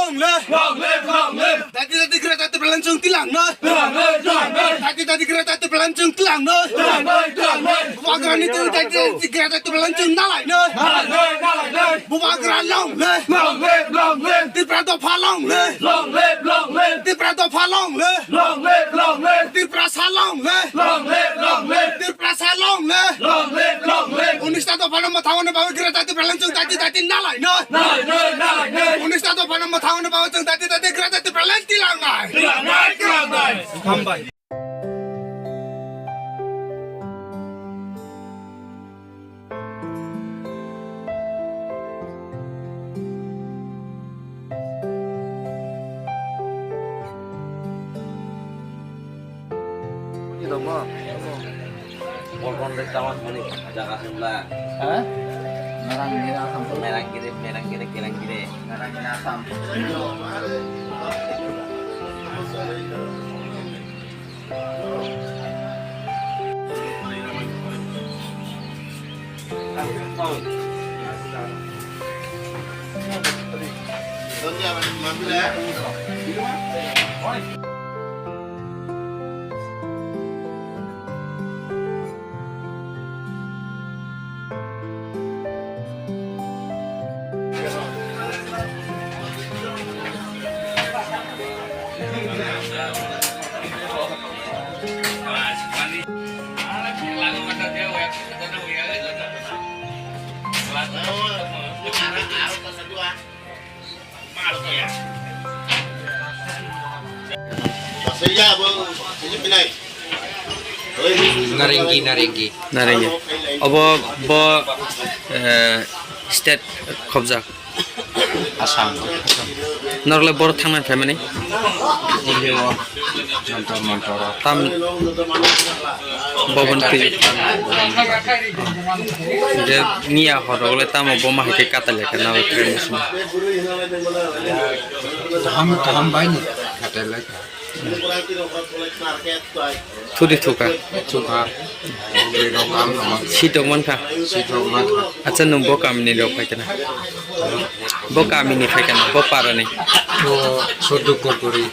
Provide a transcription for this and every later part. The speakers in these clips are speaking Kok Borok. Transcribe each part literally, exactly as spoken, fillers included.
Long live, long live, long live. Dati dati Greater Tipraland chwng tilang noi. Tilang noi, tilang noi. Dati dati Greater Tipraland chwng tilang noi. Tilang noi, tilang noi. Bubagrani twi dati dati Greater Tipraland chwng nalai noi. Nalai noi, nalai noi. Bubagra long live. Long live, long live. Tipra dopha long live. Long live, long live. Tipra dopha long live. Long live, long live. Tiprasa long live. Long live, long live. Tiprasa long live. Long live, long live. Unis ta dopha no mathang ni bagwi Greater Tipraland chwng dati dati nalai noi. Nalai noi, nalai noi. Unis ta dopha no mathang ni bagwi chwng dati dati Greater Tipraland tilang noi. Tilang noi, tilang noi. Hambai. Ini dong, Bang. Polkon de kawan mani jaga sebelah. Hah? Merang giri asam. Merang giri, merang giri, merang giri. Merang giri asam. Narengi, Narengi. Narengi. Obo bo, eh, state khobjak. Assam. Norle bor thangna phaimani. Tam bobon twi. Je niya horok le tamo bo ma hai khe katal ya kana train sini. Kaham, kaham bai ni katal lai. Thudi thuka. Thuka. Bini rok ang namak. Sitok mankha. Sitok mankha. Acha, nwng bo kamini rok phaikana? Bo kamini phaikana? Bo parani? Bo Soduk Korkori.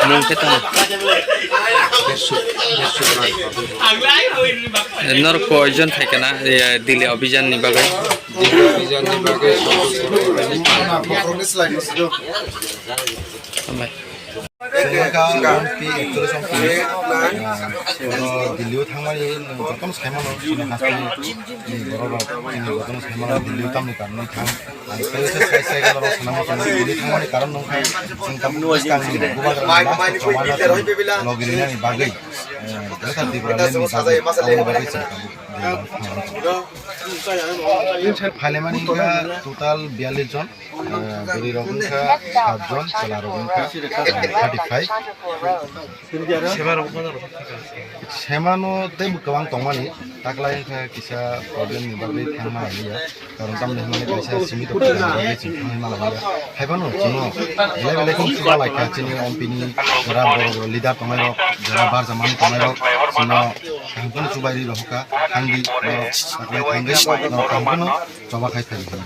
Nwng khe tamo? Bersuk, Bersuk mankha. Nor koijon phaikana, eh, Delhi Abhijan ni bagwi? Delhi Abhijan ni bagwi Soduk Korkori. Hambai. Sengmangkha Monti actually song tini, ah, oro Delhi o thangmani jotono saimano, chini hasteni, chini borok rok, chini jotono saimano Delhi o tamni karon wng thang. Ang tei se sai sai gana rok sanama chwng Delhi thangmani karon wng kha chwng tabuk bwskang ni bubagra ni last o chobana chwng logi rinani bagwi, eh, Greater Tipraland ni bagwi, aboni bagwi chwng tabuk Delhi o thangmani. Phaimani wngkha total biyallis jon. Ah, bwrwi rok wngkha saat jon, chwla rok wngkha, ah, thirty five. Semano tei bo kwbang tongmani, taklai wngkha kisa problem ni bagwi thangma nangya. Karon tamni hwnmani kaisa simi tongmani bagwi chwng thangwi ma nangya. Haiphano chwngno belai belai khe chuba lai kha chini M P ni jora borok leader tongnai rok, jora barjamani tongnai rok, chwngno kaham kheno chubai rwi rw kha, thangdi borok taklai thangwi norok kaham kheno choba khai phai rw kha.